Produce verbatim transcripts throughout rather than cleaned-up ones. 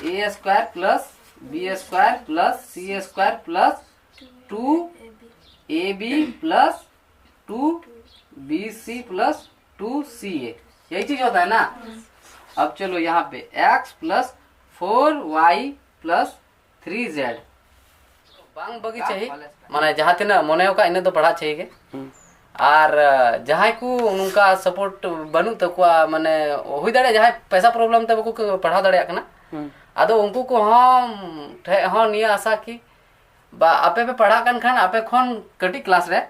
A square plus B square plus C square plus two A B plus two B C plus two C A. यही चीज होता है ना। अब चलो यहाँ पे X plus four Y plus three Z. ᱵᱟᱝ ᱵᱟᱹᱜᱤ ᱪᱟᱹᱦᱤ, ᱢᱟᱱᱮ ᱡᱟᱦᱟᱸ ᱛᱤᱱᱟᱹᱜ ᱢᱚᱱᱮ ᱚᱠᱟ ᱤᱱᱟᱹᱜ ᱫᱚ ᱯᱟᱲᱦᱟᱜ ᱪᱟᱹᱦᱤ ᱜᱮ᱾ ᱟᱨ ᱡᱟᱦᱟᱸᱭ ᱠᱚ ᱱᱚᱝᱠᱟ ᱥᱟᱯᱳᱨᱴ ᱵᱟᱹᱱᱩᱜ ᱛᱟᱠᱚᱣᱟ, ᱢᱟᱱᱮ ᱦᱩᱭ ᱫᱟᱲᱮᱭᱟᱜᱼᱟ ᱡᱟᱦᱟᱸᱭ ᱯᱚᱭᱥᱟ ᱯᱨᱚᱵᱞᱮᱢ ᱛᱮ ᱵᱟᱠᱚ ᱯᱟᱲᱦᱟᱣ ᱫᱟᱲᱮᱭᱟᱜ ᱠᱟᱱᱟ, ᱟᱫᱚ ᱩᱱᱠᱩ ᱠᱚᱦᱚᱸ ᱴᱷᱮᱡ ᱦᱚᱸ ᱱᱤᱭᱟᱹ ᱟᱥᱟ ᱠᱤ ᱵᱟ ᱟᱯᱮ ᱯᱮ ᱯᱟᱲᱦᱟᱜ ᱠᱟᱱ ᱠᱷᱟᱱ ᱟᱯᱮ ᱠᱷᱚᱱ ᱠᱟᱹᱴᱤᱡ ᱠᱞᱟᱥ ᱨᱮ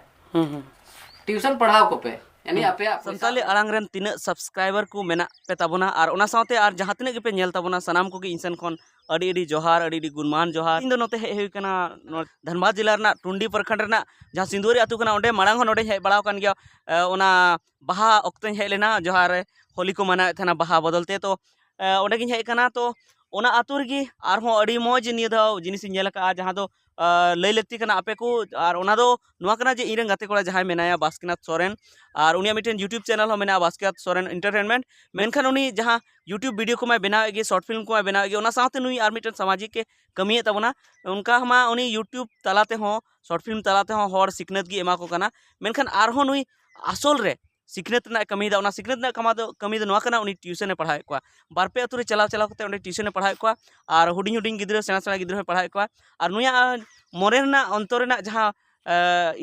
ᱴᱤᱭᱩᱥᱚᱱ ᱯᱟᱲᱦᱟᱣ ᱠᱚᱯᱮ, ᱭᱟᱱᱤ ᱟᱯᱮᱭᱟᱜ ᱯᱚᱭᱥᱟ᱾ ᱥᱟᱱᱛᱟᱞᱤ ᱟᱲᱟᱝ ᱨᱮᱱ ᱛᱤᱱᱟᱹᱜ ᱥᱟᱵᱥᱠᱨᱟᱭᱵᱟᱨ ᱠᱚ ᱢᱮᱱᱟᱜ ᱯᱮ ᱛᱟᱵᱚᱱᱟ ᱟᱨ ᱚᱱᱟ ᱥᱟᱶᱛᱮ ᱟᱨ ᱡᱟᱦᱟᱸ ᱛᱤᱱᱟᱹᱜ ᱜᱮᱯᱮ ᱧᱮᱞ ᱛᱟᱵᱚᱱᱟ, ᱥᱟᱱᱟᱢ ᱠᱚᱜᱮ ᱤᱧ ᱥᱮᱱ ᱠᱷᱚᱱ ᱟᱹᱰᱤ ᱟᱹᱰᱤ ᱡᱚᱦᱟᱨ, ᱟᱹᱰᱤ ᱟᱹᱰᱤ ᱜᱩᱱᱢᱟᱱ ᱡᱚᱦᱟᱨ᱾ ᱤᱧ ᱫᱚ ᱱᱚᱛᱮ ᱦᱮᱡ ᱦᱩᱭ ᱠᱟᱱᱟ ᱱᱚᱣᱟ ᱫᱷᱟᱱᱵᱟᱫᱽ ᱡᱮᱞᱟ ᱨᱮᱱᱟᱜ ᱴᱩᱱᱰᱤ ᱯᱨᱚᱠᱷᱚᱸᱰ ᱨᱮᱱᱟᱜ ᱡᱟᱦᱟᱸ ᱥᱤᱸᱫᱩᱣᱟᱹᱨᱤ ᱟᱹᱛᱩ ᱠᱟᱱᱟ, ᱚᱸᱰᱮ ᱢᱟᱲᱟᱝ ᱦᱚᱸ ᱱᱚᱰᱮᱧ ᱦᱮᱡ ᱵᱟᱲᱟᱣ ᱟᱠᱟᱱ ᱜᱮᱭᱟ᱾ ᱮ, ᱚᱱᱟ ᱵᱟᱦᱟ ᱚᱠᱛᱚᱧ ᱦᱮᱡ ᱞᱮᱱᱟ, ᱡᱚᱦᱟᱨ ᱦᱳᱞᱤ ᱠᱚ ᱢᱟᱱᱟᱣᱮᱫ ᱛᱟᱦᱮᱱᱟ ᱵᱟᱦᱟ ᱵᱚᱫᱚᱞ ᱛᱮ᱾ ᱛᱚ, ᱮ, ᱚᱸᱰᱮ ᱜᱤᱧ ᱦᱮᱡ ᱟᱠᱟᱱᱟ᱾ ᱛᱚ, ᱚᱱᱟ ᱟᱹᱛᱩ ᱨᱮᱜᱮ ᱟᱨᱦᱚᱸ ᱟᱹᱰᱤ ᱢᱚᱡᱽ ᱱᱤᱭᱟᱹ ᱫᱷᱟᱣ ᱡᱤᱱᱤᱥ ᱤᱧ ᱧᱮᱞ ᱟᱠᱟᱫᱼᱟ, ᱡᱟᱦᱟᱸ ᱫᱚ, ᱮ, ᱞᱟᱹᱭ ᱞᱟᱹᱠᱛᱤ ᱠᱟᱱᱟ ᱟᱯᱮ ᱠᱚ᱾ ᱟᱨ ᱚᱱᱟ ᱫᱚ ᱱᱚᱣᱟ ᱠᱟᱱᱟ ᱡᱮ ᱤᱧ ᱨᱮᱱ ᱜᱟᱛᱮ ᱠᱚᱲᱟ ᱡᱟᱦᱟᱸᱭ ᱢᱮᱱᱟᱭᱟ ᱵᱟᱥᱠᱤᱱᱟᱛᱷ ᱥᱚᱨᱮᱱ, ᱟᱨ ᱩᱱᱤᱭᱟᱜ ᱢᱤᱫᱴᱮᱱ YouTube ᱪᱮᱱᱮᱞ ᱦᱚᱸ ᱢᱮᱱᱟᱜᱼᱟ, ᱵᱟᱥᱠᱤᱱᱟᱛᱷ ᱥᱚᱨᱮᱱ ᱮᱱᱴᱟᱨᱴᱮᱱᱢᱮᱱᱴ᱾ ᱢᱮᱱᱠᱷᱟᱱ ᱩᱱᱤ ᱡᱟᱦᱟᱸ YouTube ᱵᱷᱤᱰᱤᱭᱳ ᱠᱚᱢᱟᱭ ᱵᱮᱱᱟᱣᱮᱫ ᱜᱮ, ᱥᱚᱨᱴ ᱯᱷᱤᱞᱢ ᱠᱚᱢᱟᱭ ᱵᱮᱱᱟᱣᱮᱫ ᱜᱮ, ᱚᱱᱟ ᱥᱟᱶᱛᱮ ᱱᱩᱭ ᱟᱨ ᱢᱤᱫᱴᱮᱱ ᱥᱟᱢᱟᱡᱤᱠ ᱮ ᱠᱟᱹᱢᱤᱭᱮᱫ ᱛᱟᱵᱚᱱᱟ᱾ ᱚᱱᱠᱟ ᱢᱟ ᱩᱱᱤ YouTube ᱛᱟᱞᱟ ᱛᱮᱦᱚᱸ, ᱥᱚᱨᱴ ᱯᱷᱤᱞᱢ ᱛᱟᱞᱟ ᱛᱮᱦᱚᱸ ᱦᱚᱲ ᱥᱤᱠᱷᱱᱟᱹᱛ ᱜᱮ ᱮᱢᱟ ᱠᱚ ᱠᱟᱱᱟ᱾ ᱢᱮᱱᱠᱷᱟᱱ ᱟᱨᱦᱚᱸ ᱱᱩᱭ ᱟᱥᱚᱞ ᱨᱮ ᱥᱤᱠᱷᱱᱟᱹᱛ ᱨᱮᱱᱟᱜ ᱮ ᱠᱟᱹᱢᱤᱭᱮᱫᱟ᱾ ᱚᱱᱟ ᱥᱤᱠᱷᱱᱟᱹᱛ ᱨᱮᱱᱟᱜ ᱠᱟᱢᱟ ᱫᱚ, ᱠᱟᱹᱢᱤ ᱫᱚ ᱱᱚᱣᱟ ᱠᱟᱱᱟ, ᱩᱱᱤ ᱴᱤᱭᱩᱥᱚᱱ ᱮ ᱯᱟᱲᱦᱟᱣᱮᱫ ᱠᱚᱣᱟ᱾ ᱵᱟᱨ ᱯᱮ ᱟᱹᱛᱩ ᱨᱮ ᱪᱟᱞᱟᱣ ᱪᱟᱞᱟᱣ ᱠᱟᱛᱮ ᱚᱸᱰᱮ ᱴᱤᱭᱩᱥᱚᱱ ᱮ ᱯᱟᱲᱦᱟᱣᱮᱫ ᱠᱚᱣᱟ᱾ ᱟᱨ ᱦᱩᱰᱤᱧ ᱦᱩᱰᱤᱧ ᱜᱤᱫᱽᱨᱟᱹ, ᱥᱮᱬᱟ ᱥᱮᱬᱟ ᱜᱤᱫᱽᱨᱟᱹ ᱦᱚᱸᱭ ᱯᱟᱲᱦᱟᱣᱮᱫ ᱠᱚᱣᱟ᱾ ᱟᱨ ᱱᱩᱭᱟᱜ ᱢᱚᱱᱮ ᱨᱮᱱᱟᱜ, ᱚᱱᱛᱚᱨ ᱨᱮᱱᱟᱜ ᱡᱟᱦᱟᱸ, ᱮ,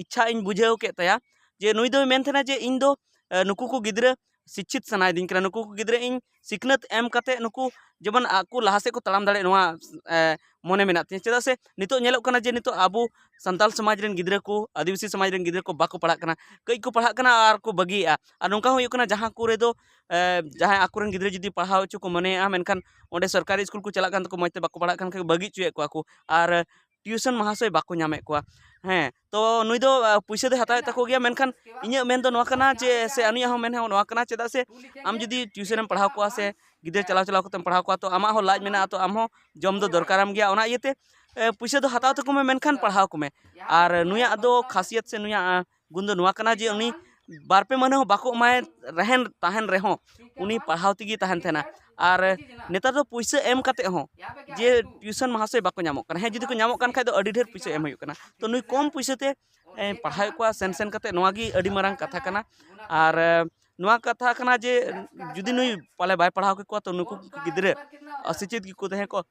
ᱤᱪᱪᱷᱟ ᱤᱧ ᱵᱩᱡᱷᱟᱹᱣ ᱠᱮᱫ ᱛᱟᱭᱟ, ᱡᱮ ᱱᱩᱭ ᱫᱚᱭ ᱢᱮᱱ ᱛᱟᱦᱮᱱᱟ ᱡᱮ ᱤᱧ ᱫᱚ, ᱮ, ᱱᱩᱠᱩ ᱠᱚ ᱜᱤᱫᱽᱨᱟᱹ ᱥᱤᱪᱪᱷᱤᱛ ᱥᱟᱱᱟᱭᱮᱫᱤᱧ ᱠᱟᱱᱟ, ᱱᱩᱠᱩ ᱠᱚ ᱜᱤᱫᱽᱨᱟᱹ ᱤᱧ ᱥᱤᱠᱷᱱᱟᱹᱛ ᱮᱢ ᱠᱟᱛᱮ ᱱᱩᱠᱩ ᱡᱮᱢᱚᱱ ᱟᱠᱚ ᱞᱟᱦᱟ ᱥᱮᱫ ᱠᱚ ᱛᱟᱲᱟᱢ ᱫᱟᱲᱮᱭᱟᱜ, ᱱᱚᱣᱟ, ᱮ, ᱢᱚᱱᱮ ᱢᱮᱱᱟᱜ ᱛᱤᱧᱟᱹ᱾ ᱪᱮᱫᱟᱜ ᱥᱮ ᱱᱤᱛᱚᱜ ᱧᱮᱞᱚᱜ ᱠᱟᱱᱟ ᱡᱮ ᱱᱤᱛᱚᱜ ᱟᱵᱚ ᱥᱟᱱᱛᱟᱲ ᱥᱚᱢᱟᱡᱽ ᱨᱮᱱ ᱜᱤᱫᱽᱨᱟᱹ ᱠᱚ, ᱟᱹᱫᱤᱵᱟᱹᱥᱤ ᱥᱚᱢᱟᱡᱽ ᱨᱮᱱ ᱜᱤᱫᱽᱨᱟᱹ ᱠᱚ ᱵᱟᱠᱚ ᱯᱟᱲᱦᱟᱜ ᱠᱟᱱᱟ, ᱠᱟᱹᱡ ᱠᱚ ᱯᱟᱲᱦᱟᱜ ᱠᱟᱱᱟ ᱟᱨ ᱠᱚ ᱵᱟᱹᱜᱤᱭᱮᱫᱼᱟ᱾ ᱟᱨ ᱱᱚᱝᱠᱟ ᱦᱚᱸ ᱦᱩᱭᱩᱜ ᱠᱟᱱᱟ ᱡᱟᱦᱟᱸ ᱠᱚᱨᱮ ᱫᱚ, ᱮ, ᱡᱟᱦᱟᱸᱭ ᱟᱠᱚᱨᱮᱱ ᱜᱤᱫᱽᱨᱟᱹ ᱡᱩᱫᱤ ᱯᱟᱲᱦᱟᱣ ᱦᱚᱪᱚ ᱠᱚ ᱢᱚᱱᱮᱭᱮᱫᱼᱟ, ᱢᱮᱱᱠᱷᱟᱱ ᱚᱸᱰᱮ ᱥᱚᱨᱠᱟᱨᱤ ᱥᱠᱩᱞ ᱠᱚ ᱪᱟᱞᱟᱜ ᱠᱟᱱ ᱛᱟᱠᱚ, ᱢᱚᱡᱽ ᱛᱮ ᱵᱟᱠᱚ ᱯᱟᱲᱦᱟᱜ ᱠᱟᱱ ᱠᱷᱟᱱ ᱵᱟᱹᱜᱤ ᱦᱚᱪᱚᱭᱮᱫ ᱠᱚᱣᱟ ᱠᱚ᱾ ᱟᱨ ᱴᱤᱭᱩᱥᱚᱱ ᱢᱟᱦᱟᱥᱚᱭ ᱵᱟᱠᱚ ᱧᱟᱢᱮᱫ ᱠᱚᱣᱟ᱾ ᱦᱮᱸ, ᱛᱚ ᱱᱩᱭ ᱫᱚ, ᱟ, ᱯᱩᱭᱥᱟᱹ ᱫᱚᱭ ᱦᱟᱛᱟᱣᱮᱫ ᱛᱟᱠᱚ ᱜᱮᱭᱟ, ᱢᱮᱱᱠᱷᱟᱱ ᱤᱧᱟᱹᱜ ᱢᱮᱱ ᱫᱚ ᱱᱚᱣᱟ ᱠᱟᱱᱟ ᱡᱮ, ᱥᱮ ᱩᱱᱤᱭᱟᱜ ᱦᱚᱸ ᱢᱮᱱ ᱦᱚᱸ ᱱᱚᱣᱟ ᱠᱟᱱᱟ, ᱪᱮᱫᱟᱜ ᱥᱮ ᱟᱢ ᱡᱩᱫᱤ ᱴᱤᱭᱩᱥᱚᱱᱮᱢ ᱯᱟᱲᱦᱟᱣ ᱠᱚᱣᱟ ᱥᱮ ᱜᱤᱫᱽᱨᱟᱹ ᱪᱟᱞᱟᱣ ᱪᱟᱞᱟᱣ ᱠᱟᱛᱮᱢ ᱯᱟᱲᱦᱟᱣ ᱠᱚᱣᱟ, ᱛᱚ ᱟᱢᱟᱜ ᱦᱚᱸ ᱞᱟᱡ ᱢᱮᱱᱟᱜᱼᱟ, ᱛᱚ ᱟᱢ ᱦᱚᱸ ᱡᱚᱢ ᱫᱚ ᱫᱚᱨᱠᱟᱨᱟᱢ ᱜᱮᱭᱟ᱾ ᱚᱱᱟ ᱤᱭᱟᱹᱛᱮ, ᱮ, ᱯᱩᱭᱥᱟᱹ ᱫᱚ ᱦᱟᱛᱟᱣ ᱛᱟᱠᱚ ᱢᱮ, ᱢᱮᱱᱠᱷᱟᱱ ᱯᱟᱲᱦᱟᱣ ᱠᱚᱢᱮ᱾ ᱟᱨ ᱱᱩᱭᱟᱜ ᱫᱚ ᱠᱷᱟᱥᱤᱭᱟᱛ ᱥᱮ ᱱᱩᱭᱟᱜ, ᱟ, ᱜᱩᱱ ᱫᱚ ᱱᱚᱣᱟ ᱠᱟᱱᱟ ᱡᱮ ᱩᱱᱤ ᱵᱟᱨ ᱯᱮ ᱢᱟᱹᱦᱱᱟᱹ ᱦᱚᱸ ᱵᱟᱠᱚ ᱮᱢᱟᱭ ᱨᱮᱦᱮᱱ ᱛᱟᱦᱮᱱ ᱨᱮᱦᱚᱸ, ᱩᱱᱤ ᱯᱟᱲᱦᱟᱣ ᱛᱮᱜᱮ ᱛᱟᱦᱮᱱ ᱛᱟᱦᱮᱱᱟ᱾ ᱟᱨ ᱱᱮᱛᱟᱨ ᱫᱚ ᱯᱩᱭᱥᱟᱹ ᱮᱢ ᱠᱟᱛᱮ ᱦᱚᱸ ᱡᱮ ᱴᱤᱭᱩᱥᱚᱱ ᱢᱟᱦᱟᱥᱚᱭ ᱵᱟᱠᱚ ᱧᱟᱢᱚᱜ ᱠᱟᱱᱟ᱾ ᱦᱮᱸ, ᱡᱩᱫᱤ ᱠᱚ ᱧᱟᱢᱚᱜ ᱠᱟᱱ ᱠᱷᱟᱡ ᱫᱚ ᱟᱹᱰᱤ ᱰᱷᱮᱨ ᱯᱩᱭᱥᱟᱹ ᱮᱢ ᱦᱩᱭᱩᱜ ᱠᱟᱱᱟ᱾ ᱛᱚ ᱱᱩᱭ ᱠᱚᱢ ᱯᱩᱭᱥᱟᱹ ᱛᱮ ᱮ, ᱯᱟᱲᱦᱟᱣᱮᱫ ᱠᱚᱣᱟ ᱥᱮᱱ ᱥᱮᱱ ᱠᱟᱛᱮ, ᱱᱚᱣᱟ ᱜᱮ ᱟᱹᱰᱤ ᱢᱟᱨᱟᱝ ᱠᱟᱛᱷᱟ ᱠᱟᱱᱟ᱾ ᱟᱨ ᱮ, ᱱᱚᱣᱟ ᱠᱟᱛᱷᱟ ᱠᱟᱱᱟ ᱡᱮ ᱡᱩᱫᱤ ᱱᱩᱭ ᱯᱟᱞᱮ ᱵᱟᱭ ᱯᱟᱲᱦᱟᱣ ᱠᱮᱠᱚᱣᱟ, ᱛᱚ ᱱᱩᱠᱩ ᱜᱤᱫᱽᱨᱟᱹ ᱚᱥᱤᱪᱪᱷᱤᱛ ᱜᱮᱠᱚ ᱛᱟᱦᱮᱸ ᱠᱚᱜᱼᱟ,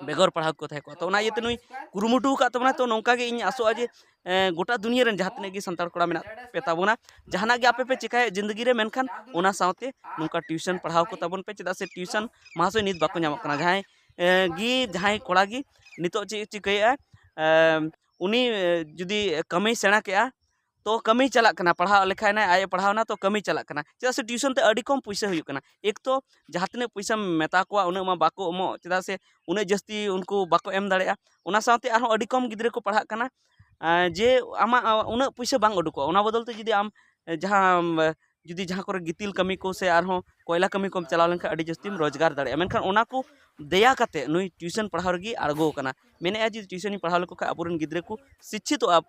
ᱵᱮᱜᱚᱨ ᱯᱟᱲᱦᱟᱣ ᱠᱚ ᱛᱟᱦᱮᱸ ᱠᱚᱜᱼᱟ᱾ ᱛᱚ ᱚᱱᱟ ᱤᱭᱟᱹᱛᱮ ᱱᱩᱭ ᱠᱩᱨᱩᱢᱩᱴᱩ ᱟᱠᱟᱫ ᱛᱟᱵᱚᱱᱟ᱾ ᱛᱚ ᱱᱚᱝᱠᱟ ᱜᱮ ᱤᱧ ᱟᱥᱚᱜᱼᱟ ᱡᱮ ᱮ, ᱜᱚᱴᱟ ᱫᱩᱱᱤᱭᱟᱹ ᱨᱮᱱ ᱡᱟᱦᱟᱸ ᱛᱤᱱᱟᱹᱜ ᱜᱮ ᱥᱟᱱᱛᱟᱲ ᱠᱚᱲᱟ ᱢᱮᱱᱟᱜ ᱯᱮ ᱛᱟᱵᱚᱱᱟ, ᱡᱟᱦᱟᱱᱟᱜ ᱜᱮ ᱟᱯᱮ ᱯᱮ ᱪᱮᱠᱟᱭᱟ ᱡᱤᱱᱫᱮᱜᱤ ᱨᱮ, ᱢᱮᱱᱠᱷᱟᱱ ᱚᱱᱟ ᱥᱟᱶᱛᱮ ᱱᱚᱝᱠᱟ ᱴᱤᱭᱩᱥᱚᱱ ᱯᱟᱲᱦᱟᱣ ᱠᱚ ᱛᱟᱵᱚᱱ ᱯᱮ, ᱪᱮᱫᱟᱜ ᱥᱮ ᱴᱤᱭᱩᱥᱚᱱ ᱢᱟᱦᱟᱥᱚᱭ ᱱᱤᱛ ᱵᱟᱠᱚ ᱧᱟᱢᱚᱜ ᱠᱟᱱᱟ᱾ ᱡᱟᱦᱟᱸᱭ ᱮ, ᱜᱮ ᱡᱟᱦᱟᱸᱭ ᱠᱚᱲᱟ ᱜᱮ ᱱᱤᱛᱚᱜ ᱪᱮᱫ ᱪᱤᱠᱟᱹᱭᱮᱫᱼᱟ, ᱮ, ᱩᱱᱤ ᱮ, ᱡᱩᱫᱤ ᱠᱟᱹᱢᱤᱭ ᱥᱮᱬᱟ ᱠᱮᱜᱼᱟ, ᱛᱚ ᱠᱟᱹᱢᱤ ᱪᱟᱞᱟᱜ ᱠᱟᱱᱟ, ᱯᱟᱲᱦᱟᱣ ᱞᱮᱠᱷᱟᱭ ᱱᱟᱭ, ᱟᱡ ᱮ ᱯᱟᱲᱦᱟᱣ ᱮᱱᱟ, ᱛᱚ ᱠᱟᱹᱢᱤ ᱪᱟᱞᱟᱜ ᱠᱟᱱᱟ᱾ ᱪᱮᱫᱟᱜ ᱥᱮ ᱴᱤᱭᱩᱥᱚᱱ ᱛᱮ ᱟᱹᱰᱤ ᱠᱚᱢ ᱯᱩᱭᱥᱟᱹ ᱦᱩᱭᱩᱜ ᱠᱟᱱᱟ᱾ ᱮᱠ ᱛᱚ ᱡᱟᱦᱟᱸ ᱛᱤᱱᱟᱹᱜ ᱯᱩᱭᱥᱟᱹᱢ ᱢᱮᱛᱟ ᱠᱚᱣᱟ, ᱩᱱᱟᱹᱜ ᱢᱟ ᱵᱟᱠᱚ ᱮᱢᱚᱜ, ᱪᱮᱫᱟᱜ ᱥᱮ ᱩᱱᱟᱹᱜ ᱡᱟᱹᱥᱛᱤ ᱩᱱᱠᱩ ᱵᱟᱠᱚ ᱮᱢ ᱫᱟᱲᱮᱭᱟᱜᱼᱟ᱾ ᱚᱱᱟ ᱥᱟᱶᱛᱮ ᱟᱨᱦᱚᱸ ᱟᱹᱰᱤ ᱠᱚᱢ ᱜᱤᱫᱽᱨᱟᱹ ᱠᱚ ᱯᱟᱲᱦᱟᱜ ᱠᱟᱱᱟ, ᱮ, ᱡᱮ ᱟᱢᱟᱜ ᱩᱱᱟᱹᱜ ᱯᱩᱭᱥᱟᱹ ᱵᱟᱝ ᱩᱰᱩᱠᱚᱜᱼᱟ᱾ ᱚᱱᱟ ᱵᱚᱫᱚᱞ ᱛᱮ ᱡᱩᱫᱤ ᱟᱢ ᱮ, ᱡᱟᱦᱟᱸ ᱡᱩᱫᱤ ᱡᱟᱦᱟᱸ ᱠᱚᱨᱮ ᱜᱤᱛᱤᱞ ᱠᱟᱹᱢᱤ ᱠᱚ ᱥᱮ ᱟᱨᱦᱚᱸ ᱠᱚᱭᱞᱟ ᱠᱟᱹᱢᱤ ᱠᱚᱢ ᱪᱟᱞᱟᱣ ᱞᱮᱱᱠᱷᱟᱱ ᱟᱹᱰᱤ ᱡᱟᱹᱥᱛᱤᱢ ᱨᱳᱡᱽᱜᱟᱨ ᱫᱟᱲᱮᱭᱟᱜᱼᱟ᱾ ᱢᱮᱱᱠᱷᱟᱱ ᱚᱱᱟ ᱠᱚ ᱫᱮᱭᱟ ᱠᱟᱛᱮ ᱱᱩᱭ ᱴᱤᱭᱩᱥᱚᱱ ᱯᱟᱲᱦᱟᱣ ᱨᱮᱜᱮ ᱟᱬᱜᱚ ᱟᱠᱟᱱᱟ᱾ ᱢᱮᱱᱮᱫᱼᱟ ᱡᱮ ᱴᱤᱭᱩᱥᱚᱱᱤᱧ ᱯᱟᱲᱦᱟᱣ ᱞᱮᱠᱚ ᱠᱷᱟᱱ ᱟᱵᱚᱨᱮᱱ ᱜᱤᱫᱽᱨᱟᱹ ᱠᱚ ᱥᱤᱪᱪᱷᱤᱛᱚᱜᱼᱟ᱾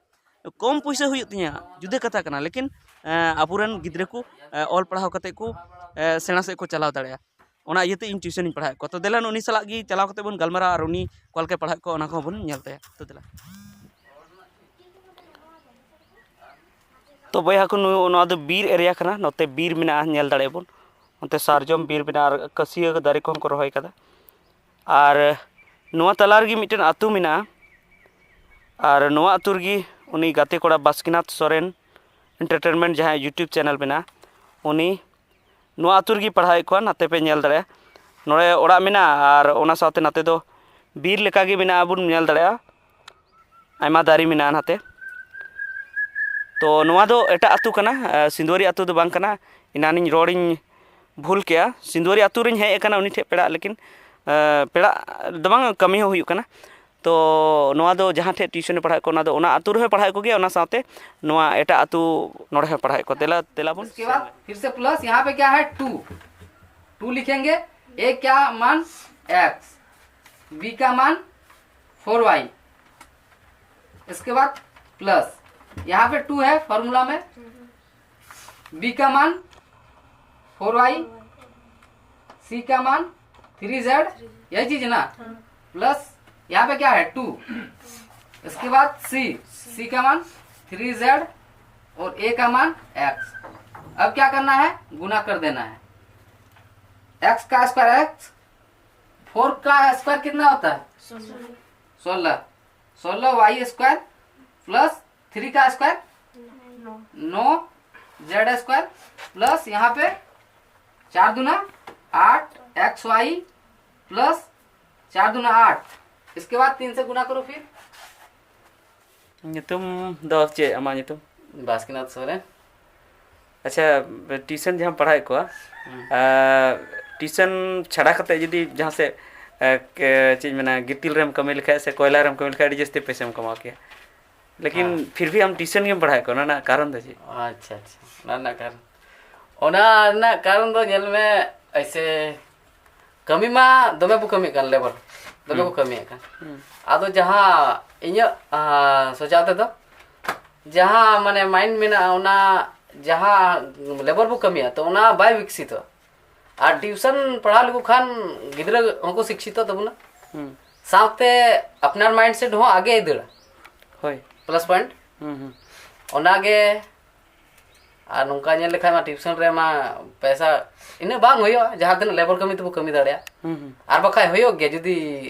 ᱠᱚᱢ ᱯᱩᱭᱥᱟᱹ ᱦᱩᱭᱩᱜ ᱛᱤᱧᱟᱹ, ᱡᱩᱫᱟᱹ ᱠᱟᱛᱷᱟ ᱠᱟᱱᱟ, ᱞᱮᱠᱤᱱ ᱮ, ᱟᱵᱚᱨᱮᱱ ᱜᱤᱫᱽᱨᱟᱹ ᱠᱚ ᱮ, ᱚᱞ ᱯᱟᱲᱦᱟᱣ ᱠᱟᱛᱮ ᱠᱚ ᱮ, ᱥᱮᱬᱟ ᱥᱮᱫ ᱠᱚ ᱪᱟᱞᱟᱣ ᱫᱟᱲᱮᱭᱟᱜᱼᱟ᱾ ᱚᱱᱟ ᱤᱭᱟᱹᱛᱮ ᱤᱧ ᱴᱤᱭᱩᱥᱚᱱᱤᱧ ᱯᱟᱲᱦᱟᱣᱮᱫ ᱠᱚᱣᱟ᱾ ᱛᱚ ᱫᱮᱞᱟ ᱩᱱᱤ ᱥᱟᱞᱟᱜ ᱜᱮ ᱪᱟᱞᱟᱣ ᱠᱟᱛᱮ ᱵᱚᱱ ᱜᱟᱞᱢᱟᱨᱟᱣᱟ ᱟᱨ ᱩᱱᱤ ᱚᱠᱟ ᱞᱮᱠᱟᱭ ᱯᱟᱲᱦᱟᱣᱮᱫ ᱠᱚᱣᱟ ᱚᱱᱟ ᱠᱚᱦᱚᱸ ᱵᱚᱱ ᱧᱮᱞ ᱛᱟᱭᱟ᱾ ᱛᱚ ᱫᱮᱞᱟ᱾ ᱛᱚ ᱵᱚᱭᱦᱟ ᱠᱚ, ᱱᱚᱣᱟ ᱫᱚ ᱵᱤᱨ ᱮᱨᱤᱭᱟ ᱠᱟᱱᱟ, ᱱᱚᱛᱮ ᱵᱤᱨ ᱢᱮᱱᱟᱜᱼᱟ, ᱧᱮᱞ ᱫᱟᱲᱮᱭᱟᱜ ᱵᱚᱱ᱾ ᱚᱱᱛᱮ ᱥᱟᱨᱡᱚᱢ ᱵᱤᱨ ᱢᱮᱱᱟᱜᱼᱟ ᱟᱨ ᱠᱟᱹᱥᱭᱟᱹ ᱫᱟᱨᱮ ᱠᱚᱦᱚᱸ ᱠᱚ ᱨᱚᱦᱚᱭ ᱠᱟᱫᱟ᱾ ᱟᱨ ᱱᱚᱣᱟ ᱛᱟᱞᱟ ᱨᱮᱜᱮ ᱢᱤᱫᱴᱮᱱ ᱟᱹᱛᱩ ᱢᱮᱱᱟᱜᱼᱟ, ᱟᱨ ᱱᱚᱣᱟ ᱟᱹᱛᱩ ᱨᱮᱜᱮ ᱩᱱᱤ ᱜᱟᱛᱮ ᱠᱚᱲᱟ ᱵᱟᱥᱠᱤᱱᱟᱛᱷ ᱥᱚᱨᱮᱱ ᱮᱱᱴᱟᱨᱴᱮᱱᱢᱮᱱᱴ ᱡᱟᱦᱟᱸᱭ ᱭᱩᱴᱩᱵᱽ ᱪᱮᱱᱮᱞ ᱢᱮᱱᱟᱜᱼᱟ, ᱩᱱᱤ ᱱᱚᱣᱟ ᱟᱹᱛᱩ ᱨᱮᱜᱮ ᱯᱟᱲᱦᱟᱣᱮᱫ ᱠᱚᱣᱟ᱾ ᱱᱟᱛᱮ ᱯᱮ ᱧᱮᱞ ᱫᱟᱲᱮᱭᱟᱜᱼᱟ, ᱱᱚᱰᱮ ᱚᱲᱟᱜ ᱢᱮᱱᱟᱜᱼᱟ ᱟᱨ ᱚᱱᱟ ᱥᱟᱶᱛᱮ ᱱᱟᱛᱮ ᱫᱚ ᱵᱤᱨ ᱞᱮᱠᱟᱜᱮ ᱢᱮᱱᱟᱜᱼᱟ, ᱵᱚᱱ ᱧᱮᱞ ᱫᱟᱲᱮᱭᱟᱜᱼᱟ᱾ ᱟᱭᱢᱟ ᱫᱟᱨᱮ ᱢᱮᱱᱟᱜᱼᱟ ᱱᱟᱛᱮ᱾ ᱛᱚ ᱱᱚᱣᱟ ᱫᱚ ᱮᱴᱟᱜ ᱟᱹᱛᱩ ᱠᱟᱱᱟ, ᱥᱤᱸᱫᱩᱣᱟᱹᱨᱤ ᱟᱹᱛᱩ ᱫᱚ ᱵᱟᱝ ᱠᱟᱱᱟ᱾ ᱮᱱᱟᱱᱤᱧ ᱨᱚᱲᱤᱧ ᱵᱷᱩᱞ ᱠᱮᱜᱼᱟ, ᱥᱤᱸᱫᱩᱣᱟᱹᱨᱤ ᱟᱹᱛᱩ ᱨᱤᱧ ᱦᱮᱡ ᱟᱠᱟᱱᱟ ᱩᱱᱤ ᱴᱷᱮᱡ ᱯᱮᱲᱟᱜ, ᱞᱮᱠᱤᱱ ᱮ, ᱯᱮᱲᱟᱜ ᱫᱚ ᱵᱟᱝ, ᱠᱟᱹᱢᱤ ᱦᱚᱸ ᱦᱩᱭᱩᱜ ᱠᱟᱱᱟ᱾ ᱛᱚ ᱱᱚᱣᱟ ᱫᱚ ᱡᱟᱦᱟᱸ ᱴᱷᱮᱡ ᱴᱤᱭᱩᱥᱚᱱᱮ ᱯᱟᱲᱦᱟᱣᱮᱫ ᱠᱚ, ᱚᱱᱟ ᱫᱚ ᱚᱱᱟ ᱟᱹᱛᱩ ᱨᱮᱦᱚᱸᱭ ᱯᱟᱲᱦᱟᱣᱮᱫ ᱠᱚᱜᱮᱭᱟ, ᱚᱱᱟ ᱥᱟᱶᱛᱮ ᱱᱚᱣᱟ ᱮᱴᱟᱜ ᱟᱹᱛᱩ ᱱᱚᱰᱮ ᱦᱚᱸᱭ ᱯᱟᱲᱦᱟᱣᱮᱫ ᱠᱚᱣᱟ᱾ ᱫᱮᱞᱟ, ᱫᱮᱞᱟ ᱵᱚᱱ᱾ इसके बाद फिर से प्लस, यहाँ पे क्या है? टू। टू लिखेंगे। ए का मान एक्स, बी का मान फोर वाई। इसके बाद प्लस, यहाँ पे टू है फॉर्मूला में, बी का मान फोर वाई, सी का मान थ्री जेड, यही चीज है ना। प्लस यहाँ पे क्या है, टू। इसके बाद सी, सी का मान थ्री जेड और ए का मान एक्स। अब क्या करना है, गुना कर देना है। एक्स का स्क्वायर एक्स, फोर का स्क्वायर कितना होता है, सोलह। सोलह वाई स्क्वायर प्लस थ्री का स्क्वायर नौ, जेड स्क्वायर प्लस यहाँ पे चार दूना आठ, एक्स वाई प्लस चार दूना आठ। इसके बाद तीन से गुना करो फिर। ᱧᱩᱛᱩᱢ ᱫᱚ ᱪᱮᱫ ᱟᱢᱟᱜ ᱧᱩᱛᱩᱢ? ᱵᱟᱥᱠᱮᱱᱟᱛᱷ ᱥᱚᱨᱮᱱ᱾ ᱟᱪᱪᱷᱟ, ᱴᱤᱭᱩᱥᱚᱱ ᱡᱟᱦᱟᱸᱢ ᱯᱟᱲᱦᱟᱣᱮᱫ ᱠᱚᱣᱟ, ᱴᱤᱭᱩᱥᱚᱱ ᱪᱷᱟᱰᱟ ᱠᱟᱛᱮ ᱡᱩᱫᱤ ᱡᱟᱦᱟᱸ ᱥᱮᱫ ᱪᱮᱫ ᱤᱧ ᱢᱮᱱᱟ, ᱜᱤᱛᱤᱞ ᱨᱮᱢ ᱠᱟᱹᱢᱤ ᱞᱮᱠᱷᱟᱡ ᱥᱮ ᱠᱚᱭᱞᱟ ᱨᱮᱢ ᱠᱟᱹᱢᱤ ᱞᱮᱠᱷᱟᱡ ᱟᱹᱰᱤ ᱡᱟᱹᱥᱛᱤ ᱯᱚᱭᱥᱟᱢ ᱠᱟᱢᱟᱣ ᱠᱮᱭᱟ, ᱞᱮᱠᱤᱱ ᱯᱷᱤᱨ ᱵᱷᱤ ᱟᱢ ᱴᱤᱭᱩᱥᱚᱱ ᱜᱮᱢ ᱯᱟᱲᱦᱟᱣᱮᱫ ᱠᱚᱣᱟ, ᱚᱱᱟ ᱨᱮᱱᱟᱜ ᱠᱟᱨᱚᱱ ᱫᱚ ᱪᱮᱫ? ᱟᱪᱪᱷᱟ ᱟᱪᱪᱷᱟ, ᱚᱱᱟ ᱨᱮᱱᱟᱜ ᱠᱟᱨᱚᱱ, ᱚᱱᱟ ᱨᱮᱱᱟᱜ ᱠᱟᱨᱚᱱ ᱫᱚ ᱧᱮᱞ ᱢᱮ, ᱮᱭᱥᱮ ᱠᱟᱹᱢᱤ ᱢᱟ ᱫᱚᱢᱮ ᱵᱚ ᱠᱟᱹᱢᱤᱭᱮᱫ ᱠᱟᱱ, ᱞᱮᱵᱟᱨ ᱫᱚᱢᱮ ᱠᱚ ᱠᱟᱹᱢᱤᱭᱮᱫ ᱠᱟᱱ᱾ ᱟᱫᱚ ᱡᱟᱦᱟᱸ ᱤᱧᱟᱹᱜ ᱥᱚᱡᱟ ᱛᱮᱫᱚ, ᱡᱟᱦᱟᱸ ᱢᱟᱱᱮ ᱢᱟᱭᱤᱱᱰ ᱢᱮᱱᱟᱜᱼᱟ, ᱚᱱᱟ ᱡᱟᱦᱟᱸ ᱞᱮᱵᱟᱨ ᱵᱚ ᱠᱟᱹᱢᱤᱭᱟ, ᱛᱚ ᱚᱱᱟ ᱵᱟᱭ ᱵᱤᱠᱥᱤᱛᱚᱜᱼᱟ᱾ ᱟᱨ ᱴᱤᱭᱩᱥᱚᱱ ᱯᱟᱲᱦᱟᱣ ᱞᱮᱠᱚ ᱠᱷᱟᱱ ᱜᱤᱫᱽᱨᱟᱹ ᱦᱚᱸᱠᱚ ᱥᱤᱠᱠᱷᱤᱛᱚᱜ ᱛᱟᱵᱚᱱᱟ, ᱥᱟᱶᱛᱮ ᱟᱯᱱᱟᱨ ᱢᱟᱭᱤᱱᱰ ᱥᱮᱴ ᱦᱚᱸ ᱟᱜᱮ ᱫᱟᱹᱲᱟ᱾ ᱦᱳᱭ᱾ Plus point. ᱦᱩᱸ, ᱦᱩᱸ᱾ ᱚᱱᱟᱜᱮ᱾ ᱟᱨ ᱱᱚᱝᱠᱟ ᱧᱮᱞ ᱞᱮᱠᱷᱟᱱ ᱢᱟ ᱴᱤᱭᱩᱥᱚᱱ ᱨᱮᱢᱟ ᱯᱚᱭᱥᱟ ᱤᱱᱟᱹᱜ ᱵᱟᱝ ᱦᱩᱭᱩᱜᱼᱟ, ᱡᱟᱦᱟᱸ ᱛᱤᱱᱟᱹᱜ ᱞᱮᱵᱟᱨ ᱠᱟᱹᱢᱤ ᱛᱮᱵᱚ ᱠᱟᱹᱢᱤ ᱫᱟᱲᱮᱭᱟᱜᱼᱟ᱾ ᱦᱩᱸ, ᱦᱩᱸ᱾ ᱟᱨ ᱵᱟᱠᱷᱟᱡ ᱦᱩᱭᱩᱜ ᱜᱮᱭᱟ ᱡᱩᱫᱤ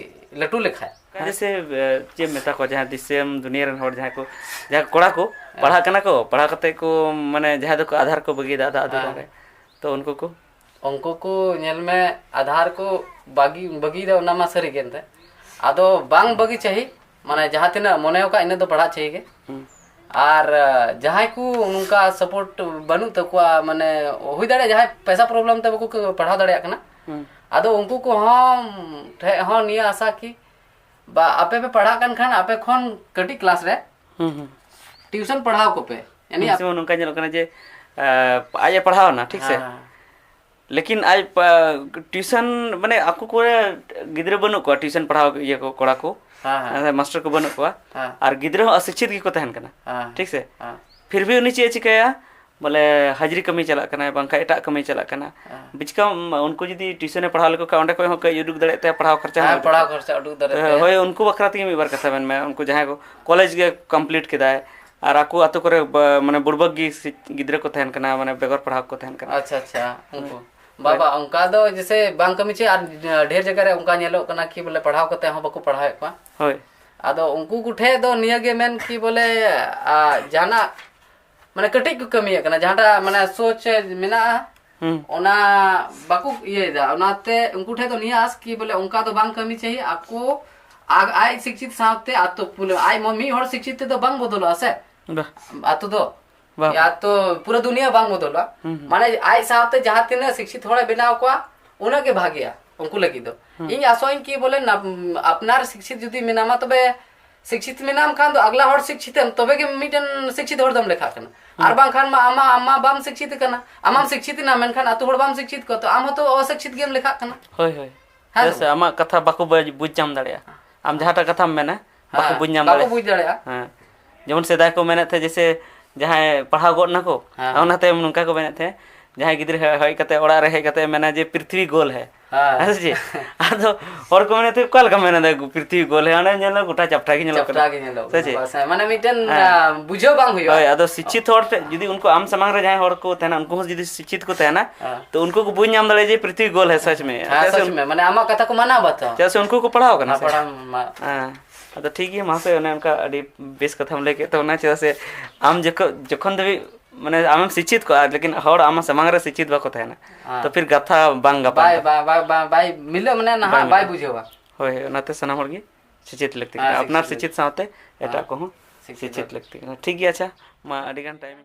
ᱞᱟᱹᱴᱩ ᱞᱮᱠᱷᱟᱡ᱾ ᱡᱮᱥᱮ ᱪᱮᱫ ᱮᱢ ᱢᱮᱛᱟ ᱠᱚᱣᱟ, ᱡᱟᱦᱟᱸ ᱫᱤᱥᱚᱢ ᱫᱩᱱᱤᱭᱟᱹ ᱨᱮᱱ ᱦᱚᱲ ᱡᱟᱦᱟᱸᱭ ᱠᱚ, ᱡᱟᱦᱟᱸᱭ ᱠᱚᱲᱟ ᱠᱚ ᱯᱟᱲᱦᱟᱜ ᱠᱟᱱᱟ ᱠᱚ, ᱯᱟᱲᱦᱟᱣ ᱠᱟᱛᱮ ᱠᱚ ᱢᱟᱱᱮ ᱡᱟᱦᱟᱸᱭ ᱫᱚᱠᱚ ᱟᱫᱷᱟᱨ ᱠᱚ ᱵᱟᱹᱜᱤᱭᱮᱫᱟ ᱟᱫᱷᱟ ᱟᱫᱷᱟ ᱨᱮ, ᱛᱚ ᱩᱱᱠᱩ ᱠᱚ? ᱩᱱᱠᱩ ᱠᱚ ᱧᱮᱞ ᱢᱮ, ᱟᱫᱷᱟᱨ ᱠᱚ ᱵᱟᱹᱜᱤ ᱵᱟᱹᱜᱤᱭᱮᱫᱟ, ᱚᱱᱟ ᱢᱟ ᱥᱟᱹᱨᱤ ᱜᱮ ᱮᱱᱛᱮ᱾ ᱟᱫᱚ ᱵᱟᱝ ᱵᱟᱹᱜᱤ ᱪᱟᱹᱦᱤ, ᱢᱟᱱᱮ ᱡᱟᱦᱟᱸ ᱛᱤᱱᱟᱹᱜ ᱢᱚᱱᱮ ᱟᱠᱟᱫ ᱤᱱᱟᱹᱜ ᱫᱚ ᱯᱟᱲᱦᱟᱜ ᱪᱟᱹᱦᱤ ᱜᱮ᱾ ᱟᱨ ᱡᱟᱦᱟᱸᱭ ᱠᱚ ᱱᱚᱝᱠᱟ ᱥᱟᱯᱳᱨᱴ ᱵᱟᱹᱱᱩᱜ ᱛᱟᱠᱚᱣᱟ, ᱢᱟᱱᱮ ᱦᱩᱭ ᱫᱟᱲᱮᱭᱟᱜᱼᱟ ᱡᱟᱦᱟᱸᱭ ᱯᱚᱭᱥᱟ ᱯᱨᱚᱵᱞᱮᱢ ᱛᱮ ᱵᱟᱠᱚ ᱯᱟᱲᱦᱟᱣ ᱫᱟᱲᱮᱭᱟᱜ ᱠᱟᱱᱟ, ᱟᱫᱚ ᱩᱱᱠᱩ ᱠᱚᱦᱚᱸ ᱴᱷᱮᱡ ᱦᱚᱸ ᱱᱤᱭᱟᱹ ᱟᱥᱟ ᱠᱤ ᱵᱟ ᱟᱯᱮ ᱯᱮ ᱯᱟᱲᱦᱟᱜ ᱠᱟᱱ ᱠᱷᱟᱱ ᱟᱯᱮ ᱠᱷᱚᱱ ᱠᱟᱹᱴᱤᱡ ᱠᱞᱟᱥ ᱨᱮ ᱦᱩᱸ, ᱦᱩᱸ᱾ ᱴᱤᱭᱩᱥᱚᱱ ᱯᱟᱲᱦᱟᱣ ᱠᱚᱯᱮ᱾ ᱭᱟᱱᱤ ᱡᱮᱢᱚᱱ ᱱᱚᱝᱠᱟ ᱧᱮᱞᱚᱜ ᱠᱟᱱᱟ ᱡᱮ, ᱟ, ᱟᱡ ᱮ ᱯᱟᱲᱦᱟᱣ ᱮᱱᱟ, ᱴᱷᱤᱠ ᱥᱮ? ᱞᱮᱠᱤᱱ ᱟᱡ ᱯᱟ-, ᱴᱤᱭᱩᱥᱚᱱ, ᱢᱟᱱᱮ ᱟᱠᱚ ᱠᱚᱨᱮ ᱜᱤᱫᱽᱨᱟᱹ ᱵᱟᱹᱱᱩᱜ ᱠᱚᱣᱟ, ᱴᱤᱭᱩᱥᱚᱱ ᱯᱟᱲᱦᱟᱣ ᱤᱭᱟᱹ ᱠᱚ, ᱠᱚᱲᱟ ᱠᱚ, ᱦᱮᱸ, ᱦᱮᱸ᱾ ᱢᱟᱥᱴᱟᱨ ᱠᱚ ᱵᱟᱹᱱᱩᱜ ᱠᱚᱣᱟ, ᱦᱮᱸ᱾ ᱟᱨ ᱜᱤᱫᱽᱨᱟᱹ ᱦᱚᱸ ᱚᱥᱤᱠᱪᱷᱤᱛ ᱜᱮᱠᱚ ᱛᱟᱦᱮᱱ ᱠᱟᱱᱟ, ᱦᱮᱸ᱾ ᱴᱷᱤᱠ ᱥᱮ? ᱦᱮᱸ᱾ ᱯᱷᱤᱨ ᱵᱷᱤ ᱩᱱᱤ ᱪᱮᱫ ᱮ ᱪᱤᱠᱟᱹᱭᱟ? ᱵᱚᱞᱮ ᱦᱟᱡᱽᱨᱤ ᱠᱟᱹᱢᱤ ᱪᱟᱞᱟᱜ ᱠᱟᱱᱟᱭ, ᱵᱟᱝᱠᱷᱟᱱ ᱮᱴᱟᱜ ᱠᱟᱹᱢᱤ ᱪᱟᱞᱟᱜ ᱠᱟᱱᱟ᱾ ᱦᱮᱸ᱾ ᱵᱤᱪᱠᱟᱢ ᱩᱱᱠᱩ ᱡᱩᱫᱤ ᱴᱤᱭᱩᱥᱚᱱᱮ ᱯᱟᱲᱦᱟᱣ ᱞᱮᱠᱚ ᱠᱷᱟᱱ, ᱚᱸᱰᱮ ᱠᱷᱚᱱ ᱦᱚᱸ ᱠᱟᱹᱡ ᱩᱰᱩᱠ ᱫᱟᱲᱮᱭᱟᱜ ᱛᱟᱭᱟ, ᱯᱟᱲᱦᱟᱣ ᱠᱷᱚᱨᱪᱟ ᱦᱚᱸ ᱦᱮᱸ, ᱩᱰᱩᱠ ᱯᱟᱲᱦᱟᱣ ᱫᱟᱲᱮᱭᱟᱜ ᱠᱷᱚᱨᱪᱟ ᱩᱰᱩᱠ ᱫᱟᱲᱮᱭᱟᱜ ᱛᱟᱭᱟ᱾ ᱦᱳᱭ, ᱩᱱᱠᱩ ᱵᱟᱠᱷᱨᱟ ᱛᱮᱜᱮ ᱢᱤᱫ ᱵᱟᱨ ᱠᱟᱛᱷᱟ ᱢᱮᱱ ᱢᱮ, ᱩᱱᱠᱩ ᱡᱟᱦᱟᱸᱭ ᱠᱚ ᱠᱚᱞᱮᱡᱽ ᱜᱮ ᱠᱚᱢᱯᱞᱤᱴ ᱠᱮᱫᱟᱭ ᱟᱨ ᱟᱠᱚ ᱟᱛᱳ ᱠᱚᱨᱮ ᱵᱟ-, ᱢᱟᱱᱮ ᱵᱩᱲᱵᱟᱠ ᱜᱮ ᱥᱤ-, ᱜᱤᱫᱽᱨᱟᱹ ᱠᱚ ᱛᱟᱦᱮᱱ ᱠᱟᱱᱟ, ᱢᱟᱱᱮ ᱵᱮᱜᱚᱨ ᱯᱟᱲᱦᱟᱣ ᱠᱚ ᱛᱟᱦᱮᱱ ᱠᱟᱱᱟ᱾ ᱟᱪᱪᱷᱟ, ᱟᱪᱪᱷᱟ, ᱩᱱᱠᱩ᱾ ᱦᱳᱭ᱾ ᱵᱟᱵᱟ, ᱚᱱᱠᱟ ᱫᱚ ᱡᱮᱥᱮ ᱵᱟᱝ ᱠᱟᱹᱢᱤ ᱪᱮ, ᱟᱨ ᱰᱷᱮᱨ ᱡᱟᱭᱜᱟ ᱨᱮ ᱚᱱᱠᱟ ᱧᱮᱞᱚᱜ ᱠᱟᱱᱟ ᱠᱤ ᱵᱚᱞᱮ ᱯᱟᱲᱦᱟᱣ ᱠᱟᱛᱮ ᱦᱚᱸ ᱵᱟᱠᱚ ᱯᱟᱲᱦᱟᱣᱮᱫ ᱠᱚᱣᱟ᱾ ᱦᱳᱭ᱾ ᱟᱫᱚ ᱩᱱᱠᱩ ᱠᱚᱴᱷᱮᱱ ᱫᱚ ᱱᱤᱭᱟᱹ ᱜᱮ ᱢᱮᱱ ᱠᱤ ᱵᱚᱞᱮ, ᱟ, ᱡᱟᱦᱟᱱᱟᱜ ᱢᱟᱱᱮ ᱠᱟᱹᱴᱤᱡ ᱠᱚ ᱠᱟᱹᱢᱤᱭᱮᱫ ᱠᱟᱱᱟ, ᱡᱟᱦᱟᱸᱴᱟᱜ ᱢᱟᱱᱮ ᱥᱳᱪ ᱢᱮᱱᱟᱜᱼᱟ, ᱦᱩᱸ᱾ ᱚᱱᱟ ᱵᱟᱠᱚ ᱤᱭᱟᱹᱭᱮᱫᱟ᱾ ᱚᱱᱟᱛᱮ ᱩᱱᱠᱩ ᱴᱷᱮᱱ ᱫᱚ ᱱᱤᱭᱟᱹ ᱟᱥ ᱠᱤ ᱵᱚᱞᱮ ᱚᱱᱠᱟ ᱫᱚ ᱵᱟᱝ ᱠᱟᱹᱢᱤ ᱪᱟᱹᱦᱤᱭᱮ, ᱟᱠᱚ ᱟᱜ-, ᱟᱡ ᱥᱤᱠᱪᱷᱤᱛ ᱥᱟᱶᱛᱮ ᱟᱛᱳ ᱯᱩᱨᱟᱹ, ᱟᱡ ᱢᱚ-, ᱢᱤᱫ ᱦᱚᱲ ᱥᱤᱠᱪᱷᱤᱛ ᱛᱮᱫᱚ ᱵᱟᱝ ᱵᱚᱫᱚᱞᱚᱜᱼᱟ ᱥᱮ᱾ ᱵᱟ᱾ ᱟᱛᱳ ᱫᱚ᱾ ᱵᱟ, ᱵᱟ᱾ ᱭᱟ ᱛᱚ ᱯᱩᱨᱟᱹ ᱫᱩᱱᱤᱭᱟᱹ ᱵᱟᱝ ᱵᱚᱫᱚᱞᱚᱜᱼᱟ᱾ ᱦᱩᱸ, ᱦᱩᱸ᱾ ᱢᱟᱱᱮ ᱟᱡ ᱥᱟᱶᱛᱮ ᱡᱟᱦᱟᱸ ᱛᱤᱱᱟᱹᱜ ᱥᱤᱠᱪᱷᱤᱛ ᱦᱚᱲᱮ ᱵᱮᱱᱟᱣ ᱠᱚᱣᱟ, ᱩᱱᱟᱹᱜ ᱜᱮ ᱵᱷᱟᱜᱮᱭᱟ ᱩᱱᱠᱩ ᱞᱟᱹᱜᱤᱫ ᱫᱚ᱾ ᱦᱩᱸ᱾ ᱤᱧ ᱟᱥᱚᱜ ᱟᱹᱧ ᱠᱤ ᱵᱚᱞᱮ ᱱᱟᱯ-, ᱟᱯᱱᱟᱨ ᱥᱤᱠᱪᱷᱤᱛ ᱡᱩᱫᱤ ᱢᱮᱱᱟᱢᱟ, ᱛᱚᱵᱮ ᱥᱤᱠᱪᱷᱤᱛ ᱢᱮᱱᱟᱢ ᱠᱷᱟᱱ ᱫᱚ ᱟᱜᱽᱞᱟ ᱦᱚᱲ ᱥᱤᱠᱪᱷᱤᱛ ᱮᱢ, ᱛᱚᱵᱮ ᱜᱮ ᱢᱤᱫᱴᱮᱱ ᱥᱤᱠᱪᱷᱤᱛ ᱦᱚᱲ ᱫᱚᱢ ᱞᱮᱠᱷᱟᱜ ᱠᱟᱱᱟ᱾ ᱦᱩᱸ᱾ ᱟᱨ ᱵᱟᱝᱠᱷᱟᱱ ᱢᱟ ᱟᱢ ᱢᱟ, ᱟᱢ ᱢᱟ ᱵᱟᱢ ᱥᱤᱠᱪᱷᱤᱛ ᱠᱟᱱᱟ, ᱟᱢ ᱢᱟᱢ ᱥᱤᱠᱪᱷᱤᱛ ᱮᱱᱟ, ᱢᱮᱱᱠᱷᱟᱱ ᱟᱛᱳ ᱦᱚᱲ ᱵᱟᱢ ᱥᱤᱠᱪᱷᱤᱛ ᱠᱚᱣᱟ, ᱛᱚ ᱟᱢ ᱦᱚᱸᱛᱚ ᱚᱥᱤᱠᱪᱷᱤᱛ ᱜᱮᱢ ᱞᱮᱠᱷᱟᱜ ᱠᱟᱱᱟ᱾ ᱦᱳᱭ, ᱦᱳᱭ᱾ ᱦᱮᱸ ᱪᱮᱫᱟᱜ ᱥᱮ ᱥᱮ ᱵᱟᱝ? ᱟᱢᱟᱜ ᱠᱟᱛᱷᱟ ᱵᱟᱠᱚ ᱵᱩᱡᱽ, ᱵᱩᱡᱽ ᱧᱟᱢ ᱫᱟᱲᱮᱭᱟᱜᱼᱟ᱾ ᱟᱢ ᱡᱟᱦᱟᱸᱴᱟᱜ ᱠᱟᱛᱷᱟᱢ ᱢᱮᱱᱟ, ᱵᱟᱠᱚ ᱦᱮᱸ, ᱵᱩᱡᱽ ᱧᱟᱢ ᱵᱟᱠᱚ ᱫᱟᱲᱮᱭᱟᱜᱼᱟ᱾ ᱵᱩᱡᱽ ᱫᱟᱲᱮᱭᱟᱜᱼᱟ᱾ ᱦᱮᱸ᱾ ᱡᱮᱢᱚᱱ ᱥᱮᱫᱟᱭ ᱠᱚ ᱢᱮᱱᱮᱫ ᱛᱟᱦᱮᱸᱫ, ᱡᱮᱭᱥᱮ ᱡᱟᱦᱟᱸᱭ ᱯᱟᱲᱦᱟᱣ ᱜᱚᱫ ᱱᱟᱠᱚ, ᱦᱮᱸ᱾ ᱚᱱᱟᱛᱮ ᱱᱚᱝᱠᱟ ᱠᱚ ᱢᱮᱱᱮᱫ ᱛᱟᱦᱮᱸᱫ, ᱡᱟᱦᱟᱸᱭ ᱜᱤᱫᱽᱨᱟᱹ ᱦᱮ-, ᱦᱮᱡ ᱠᱟᱛᱮ ᱚᱲᱟᱜ ᱨᱮ ᱦᱮᱡ ᱠᱟᱛᱮ ᱢᱮᱱᱟ ᱡᱮ, "ᱯᱨᱤᱛᱷᱤᱵᱤ ᱜᱳᱞ ᱦᱮ", ᱦᱮᱸ᱾ ᱦᱮᱸ ᱥᱮ ᱪᱮᱫ? ᱟᱫᱚ ᱦᱚᱲ ᱠᱚ ᱢᱮᱱᱮᱫ ᱛᱟᱦᱮᱸᱫ, "ᱚᱠᱟ ᱞᱮᱠᱟ ᱢᱮᱱᱮᱫ ᱫᱚ ᱯᱨᱤᱛᱷᱤᱵᱤ ᱜᱳᱞ ᱦᱮ?" ᱚᱸᱰᱮ ᱧᱮᱞ ᱢᱮ ᱜᱚᱴᱟ ᱪᱟᱯᱴᱟ ᱜᱮ ᱧᱮᱞᱚᱜ ᱠᱟᱱᱟ᱾ ᱪᱟᱯᱴᱟ ᱜᱮ ᱧᱮᱞᱚᱜ ᱥᱮ ᱠᱟᱱᱟ, ᱪᱮᱫ? ᱵᱟᱥ, ᱦᱮᱸ, ᱢᱟᱱᱮ ᱢᱤᱫᱴᱮᱱ, ᱦᱮᱸ᱾ ᱟ, ᱵᱩᱡᱷᱟᱹᱣ ᱵᱟᱝ ᱦᱩᱭᱩᱜᱼᱟ᱾ ᱦᱳᱭ, ᱟᱫᱚ ᱥᱤᱠᱪᱷᱤᱛ ᱦᱚᱲ ᱴᱷᱮᱱ ᱡᱩᱫᱤ ᱩᱱᱠᱩ ᱟᱢ ᱥᱟᱢᱟᱝ ᱨᱮ ᱡᱟᱦᱟᱸᱭ ᱦᱚᱲ ᱠᱚ ᱛᱟᱦᱮᱱᱟ, ᱩᱱᱠᱩ ᱦᱚᱸ ᱡᱩᱫᱤ ᱥᱤᱠᱪᱷᱤᱛ ᱠᱚ ᱛᱟᱦᱮᱱᱟ, ᱦᱮᱸ᱾ ᱛᱚ ᱩᱱᱠᱩ ᱠᱚ ᱵᱩᱡᱽ ᱧᱟᱢ ᱫᱟᱲᱮᱭᱟᱜᱼᱟ ᱡᱮ ᱯᱨᱤᱛᱷᱤᱵᱤ ᱜᱳᱞ ᱦᱮ ᱥᱟᱪ ᱢᱮ᱾ ᱦᱮᱸ, ᱪᱮᱫᱟᱜ ᱥᱮ ᱥᱟᱪ ᱢᱮ, ᱢᱟᱱᱮ ᱟᱢᱟᱜ ᱠᱟᱛᱷᱟ ᱠᱚ ᱢᱟᱱᱟᱣ ᱵᱟᱛᱟᱣᱟ᱾ ᱪᱮᱫᱟᱜ ᱥᱮ ᱩᱱᱠᱩ ᱠᱚ ᱯᱟᱲᱦᱟᱣ ᱠᱟᱱᱟ ᱥᱮ᱾ ᱦᱟᱯᱲᱟᱢ ᱢᱟ᱾ ᱦᱮᱸ᱾ ᱟᱫᱚ ᱴᱷᱤᱠ ᱜᱮᱭᱟ, ᱢᱟᱥᱮ ᱚᱱᱮ ᱚᱱᱠᱟ ᱟᱹᱰᱤ ᱵᱮᱥ ᱠᱟᱛᱷᱟᱢ ᱞᱟᱹᱭ ᱠᱮᱫ ᱛᱟᱵᱚᱱᱟ, ᱪᱮᱫᱟᱜ ᱥᱮ ᱟᱢ ᱡᱚᱠᱷᱚᱱ, ᱡᱚᱠᱷᱚᱱ ᱫᱷᱟᱹᱵᱤᱡ ᱢᱟᱱᱮ ᱟᱢᱮᱢ ᱥᱤᱠᱪᱷᱤᱛ ᱠᱚᱜᱼᱟ, ᱞᱮᱠᱤᱱ ᱦᱚᱲ ᱟᱢᱟᱜ ᱥᱟᱢᱟᱝ ᱨᱮ ᱥᱤᱠᱪᱷᱤᱛ ᱵᱟᱠᱚ ᱛᱟᱦᱮᱱᱟ, ᱦᱮᱸ᱾ ᱛᱚ ᱯᱷᱤᱨ ᱠᱟᱛᱷᱟ ᱵᱟᱝ ᱜᱟᱯᱟᱱ ᱵᱟᱭ, ᱠᱟᱛᱷᱟ᱾ ᱵᱟᱭ, ᱵᱟᱭ, ᱵᱟᱭ, ᱵᱟᱭ ᱢᱤᱞᱟᱹᱜ, ᱢᱟᱱᱮ ᱱᱟᱦᱟᱜ ᱵᱟᱭ ᱵᱟᱭ ᱢᱤᱞᱟᱹᱜᱼᱟ᱾ ᱵᱩᱡᱷᱟᱹᱣᱟ᱾ ᱦᱳᱭ, ᱦᱳᱭ, ᱚᱱᱟᱛᱮ ᱥᱟᱱᱟᱢ ᱦᱚᱲ ᱜᱮ ᱥᱮᱪᱮᱫ ᱞᱟᱹᱠᱛᱤ ᱦᱮᱸ, ᱠᱟᱱᱟ, ᱟᱯᱱᱟᱨ ᱥᱤᱠᱪᱷᱤᱛ ᱥᱮᱪᱮᱫ ᱞᱟᱹᱠᱛᱤ᱾ ᱥᱟᱶᱛᱮ ᱮᱴᱟᱜ ᱦᱮᱸ᱾ ᱠᱚᱦᱚᱸ ᱥᱤᱠᱪᱷᱤᱛ ᱥᱮᱪᱮᱫ ᱞᱟᱹᱠᱛᱤ᱾ ᱞᱟᱹᱠᱛᱤ ᱠᱟᱱᱟ᱾ ᱴᱷᱤᱠ ᱜᱮᱭᱟ, ᱟᱪᱪᱷᱟ, ᱢᱟ ᱟᱹᱰᱤ ᱜᱟᱱ ᱴᱟᱭᱤᱢ